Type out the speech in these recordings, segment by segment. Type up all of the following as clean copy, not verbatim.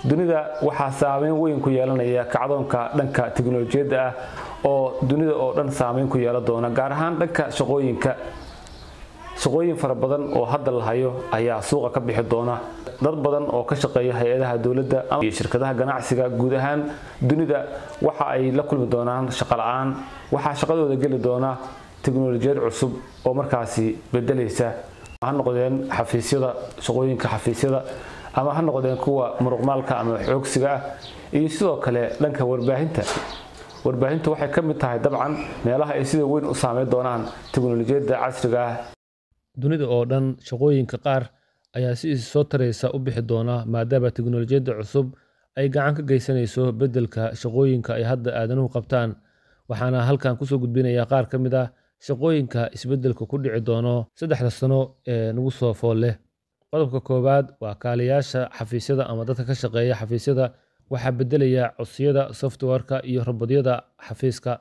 Dunida waxaa saameyn weyn ku yeelanaya kacdoonka dhanka tiknoolajiyadda ah oo dunida oo dhan saameyn ku yeelan doona, gaar ahaan dhanka shaqooyinka. Shaqooyin fara badan oo hadda la hayo ayaa suuqa ka bixi doona. Dad badan oo ka shaqeeya hay-adaha dowladda iyo shirkadaha ganacsiga guud ahaan dunida waxa ay la kulmi doonaan shaqo la-aan. Waxaa shaqadooda geli doona tiknoolajiyad cusub oo markaasi bedelaysa, ha noqdeen xafiisyada, shaqooyinka xafiisyada, ama ha noqdeen kuwa muruqmaalka ama xoogsiga ah, iyo sidoo kale dhanka warbaahinta. Warbaahintu waxay ka mid tahay dabcan meelaha ay sida weyn u saameyn doonaan tiknoolajiyadda casriga ah. Dunida oo dhan shaqooyinka qaar ayaa si is soo taraysa u bixi doona, maadaama tiknoolajiyadda cusub ay gacan ka geysanayso beddelka shaqooyinka ay hadda aadanuhu qabtaan. Waxaana halkan kusoo gudbinayaa qaar ka mid ah shaqooyinka isbeddelka ku dhici doono 3da sano ee nagu soo fool leh. Qodobka koowaad waa kaaliyaasha xafiisyada ama dadka ka shaqeeya xafiisyada. Waxaa beddelaya codsiyada software-ka iyo robotyada xafiiska.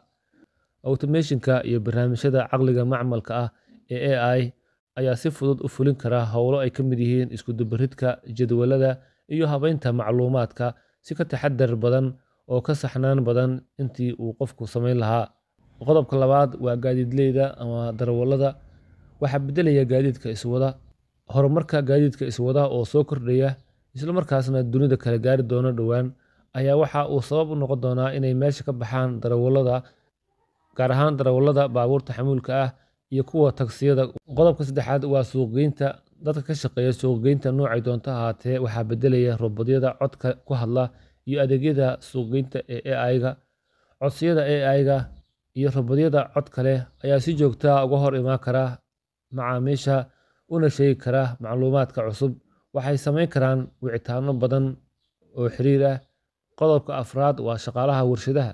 Automationka iyo barnaamijyada caqliga macmalka ah ee AI ayaa si fudud u fulin kara howlo ay ka mid yihiin isku dubbaridka jadwalada iyo habeynta macluumaadka si ka taxadar badan oo ka saxnaan badan intii uu qofku samayn lahaa. Qodobka labaad waa gaadiidleyda ama darawallada. Waxaa beddelaya gaadiidka iswada. Horumarka gaadiidka iswada oo soo kordhaya, isla markaasna dunida kala gaari doono dhowaan, ayaa waxa uu sabab u noqon doonaa inay meesha ka baxaan darawallada, gaar ahaan darawallada baabuurta xamuulka ah iyo kuwa taksiyada. Qodobka saddexaad waa suuqgeynta. Dadka ka shaqeeya suuqgeynta noocay doonto ahaatee waxaa beddelaya robotyada codka ku hadla iyo adeegyada suuqgeynta ee AI-ga. Codsiyada AI-ga iyo robotyada codka leh ayaa si joogto ah uga hor imaan kara macaamiisha una sheegi kara macluumaadka cusub. Waxay samayn karaan wicitaano badan oo xiriir ah. Qodobka afraad waa shaqaalaha warshadaha.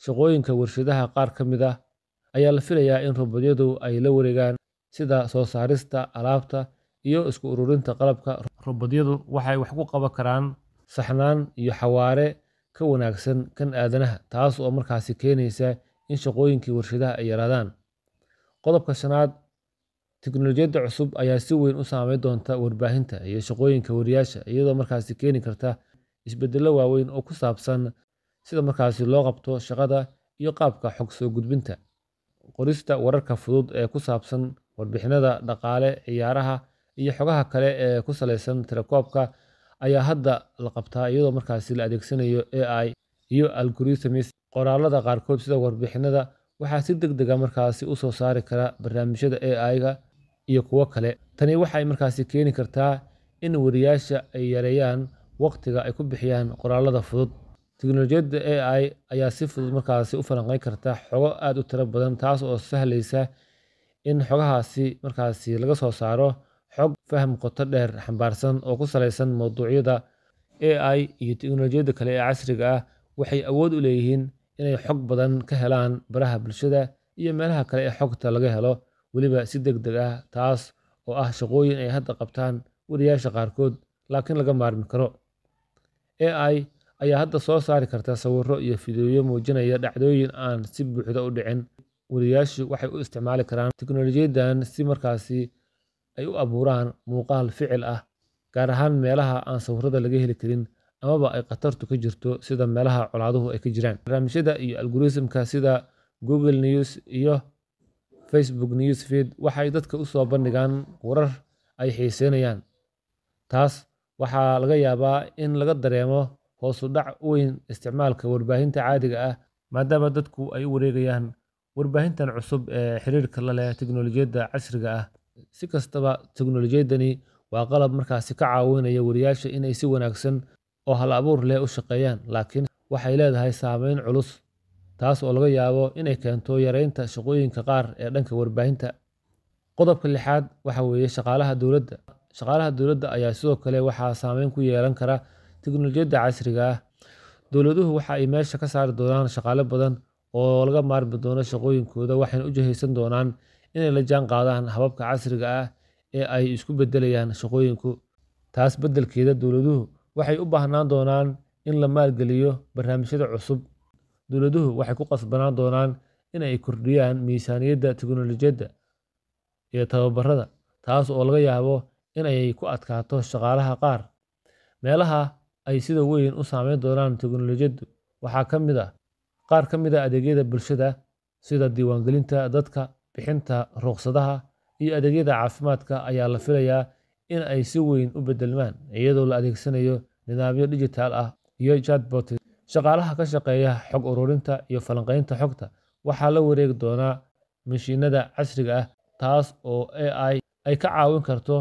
Shaqooyinka warshadaha qaar ka mid ah ayaa la filayaa in robotyadu ay la wareegaan, sida soo saarista alaabta iyo isku ururinta qalabka. Robotyadu waxay wax ku qaban karaan saxnaan iyo xawaare ka wanaagsan kan aadanaha, taas oo markaasi keenaysa in shaqooyinkii warshadaha ay yaraadaan. Qodobka shanaad, tiknoolajiyadda cusub ayaa si weyn u saameyn doonta warbaahinta iyo shaqooyinka wariyaasha, iyadoo markaasi keeni karta isbeddello waaweyn oo ku saabsan sida markaasi loo qabto shaqada iyo qaabka xog soo gudbinta. Qorista wararka fudud ee ku saabsan warbixinada dhaqaale, ciyaaraha iyo xogaha kale ee ku saleysan tirakoobka ayaa hadda la qabtaa iyadoo markaasi la adeegsanayo AI iyo algorithms. Qoraallada qaarkood sida warbixinada waxaa si degdeg ah markaasi u soo saari kara barnaamijyada AI-ga iyo kuwo kale. Tani waxay markaasi keeni kartaa in wariyaasha ay yareeyaan waqtiga ay ku bixiyaan qoraallada fudud. Tiknoolajiyadda AI ayaa si fudud markaasi u falanqeyn karta xogo aad u tiro badan, taas oo sahlaysa in xogahaasi markaasi laga soo saaro xog faham qoto dheer xambaarsan oo ku saleysan mowduucyada. AI iyo tiknoolajiyadda kale ee casriga ah waxay awood u leeyihiin inay xog badan ka helaan baraha bulshada iyo meelaha kale ee xogta laga helo, weliba si degdeg ah, taas oo ah shaqooyin ay hadda qabtaan wariyaasha qaarkood laakiin laga maarmi karo. AI ayaa hadda soo saari karta sawirro iyo fiidiyow muujinaya dhacdooyin aan si buuxda u dhicin. Wariyaashu waxay u isticmaali karaan tiknoolajiyaddan si markaasi ay u abuuraan muuqaal ficil ah, gaar ahaan meelaha aan sawirrada laga heli karin amaba ay khatartu ka jirto, sida meelaha colaaduhu ay ka jiraan. Barnaamijyada iyo algorithmka sida Google News iyo Facebook News Feed waxay dadka u soo bandhigaan warar ay xiiseynayaan. Taas waxaa laga yaabaa in laga dareemo hoos u dhac weyn isticmaalka warbaahinta caadiga ah, maadaama dadku ay u wareegayaan warbaahintan cusub ee xiriirka la leh tiknoolajiyadda casriga ah. Si kastaba, tiknoolajiyaddani waa qalab markaasi ka caawinaya wariyaasha inay si wanaagsan oo hal abuur leh u shaqeeyaan, laakiin waxay leedahay saameyn culus, taas oo laga yaabo inay keento yareynta shaqooyinka qaar ee dhanka warbaahinta. Qodobka lixaad waxa weeye shaqaalaha dowladda. Shaqaalaha dowladda ayaa sidoo kale waxaa saameyn ku yeelan kara tiknoolajiyadda casriga ah. Dowladuhu waxa ay meesha ka saari doonaan shaqaale badan oo laga maarmi doono shaqooyinkooda, waxayna u jihaysan doonaan inay la jaan qaadaan hababka casriga ah ee ay isku beddelayaan shaqooyinku. Taas beddelkeeda, dowladuhu waxay u baahnaan doonaan in la maalgeliyo barnaamijyada cusub. Dowladuhu waxay ku qasbanaan doonaan in ay kordhiyaan miisaaniyadda tiknoolajiyadda iyo tababarada, taas oo laga yaabo in ay ku adkaato shaqaalaha qaar. Meelaha ay sida weyn u saameyn doonaan teknolojiyaddu waxaa ka mid ah qaar ka mid ah adeegyada bulshada sida diiwaangelinta dadka, bixinta rukhsadaha, iyo adeegyada caafimaadka ayaa la filayaa in ay si weyn u beddelmaan iyadoo la adeegsanayo nidaamyo dijitaal ah iyo chatbots. Shaqaalaha ka shaqeeya xog ururinta iyo falanqaynta xogta waxaa la wareegi doonaa mishiinada casriga ah, taas oo AI ay ka caawin karto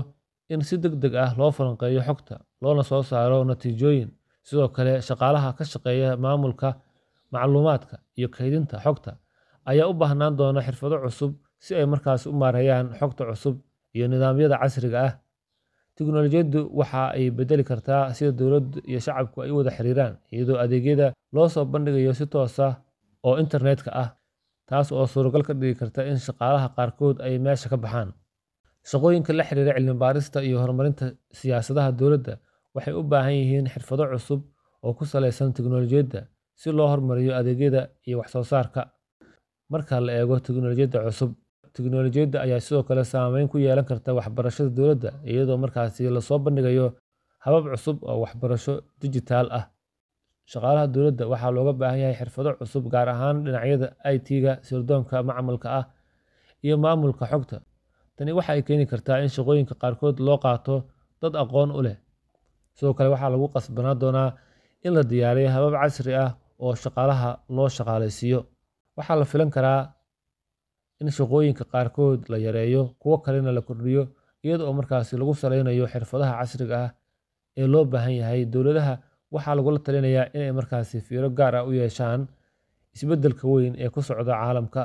in si degdeg ah loo falanqeeyo xogta loona soo saaro natiijooyin. Sidoo kale, shaqaalaha ka shaqeeya maamulka macluumaadka iyo kaydinta xogta ayaa u baahnaan doona xirfado cusub si ay markaas u maareeyaan xogta cusub iyo nidaamyada casriga ah. Tiknoolajiyaddu waxa ay beddeli kartaa sida dowladdu iyo shacabku ay u wada xiriiraan, iyadoo adeegyada loo soo bandhigayo si toos ah oo internetka ah, taas oo suuragal ka dhigi karta in shaqaalaha qaarkood ay meesha ka baxaan. Shaqooyinka la xiriira cilmi baarista iyo horumarinta siyaasadaha dowladda waxay u baahan yihiin xirfado cusub oo ku saleysan tiknoolajiyadda si loo horumariyo adeegyada iyo wax soo saarka. Marka la eego tiknoolajiyadda cusub, tiknoolajiyadda ayaa sidoo kale saameyn ku yeelan karta waxbarashada dowladda, iyadoo markaasi lasoo bandhigayo habab cusub oo waxbarasho dijitaal ah. Shaqaalaha dowladda waxaa looga baahan yahay xirfado cusub, gaar ahaan dhinacyada IT-ga, sirdoonka macmalka ah, iyo maamulka xogta. Tani waxa ay keeni kartaa in shaqooyinka qaarkood loo qaato dad aqoon u leh. Sidoo kale, waxaa lagu qasbanaan doonaa in la diyaariyo habab casri ah oo shaqaalaha loo shaqaaleysiiyo. Waxaa la filan karaa in shaqooyinka qaarkood la yareeyo, kuwo kalena la kordhiyo, iyada oo markaasi lagu saleynayo xirfadaha casriga ah ee loo baahan yahay. Dowladaha waxaa lagula talinayaa inay markaasi fiiro gaar ah u yeeshaan isbeddelka weyn ee ku socda caalamka,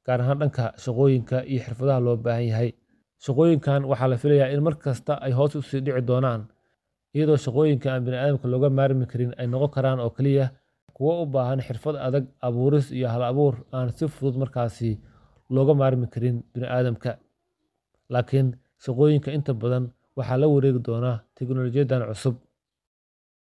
gaar ahaan dhanka shaqooyinka iyo xirfadaha loo baahan yahay. Shaqooyinkan waxaa la filayaa in mar kasta ay hoos u sii dhici doonaan, iyadoo shaqooyinka aan bini'aadamka looga maarmi karin ay noqon karaan oo kaliya kuwo u baahan xirfad adag, abuuris iyo hal abuur aan si fudud markaasi looga maarmi karin bini'aadamka. Laakiin shaqooyinka inta badan waxaa la wareegi doonaa tiknoolajiyaddan cusub.